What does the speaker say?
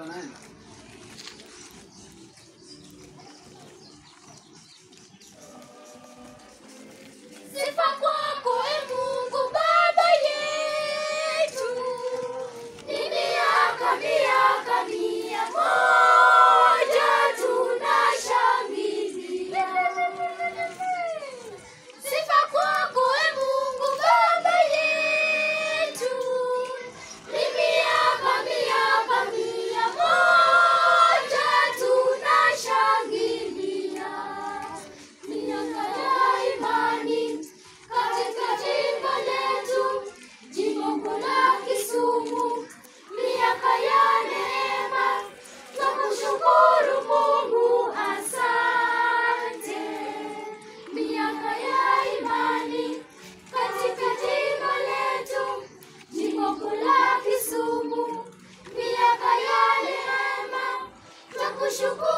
Anaenda. Sifa kwako e Mungu Baba yetu, ni miaka miaka 100 tunashangilia. Sifa kwako e Mungu Baba yetu, ni miaka miaka 100 tunashangilia. Miaka ya imani katika jimbo letu, jimbo kuu la Kisumu, miaka ya neema, twakushukuru Mungu, asante. Miaka ya imani katika jimbo letu, jimbo kuu la Kisumu, miaka ya neema, twakushukuru.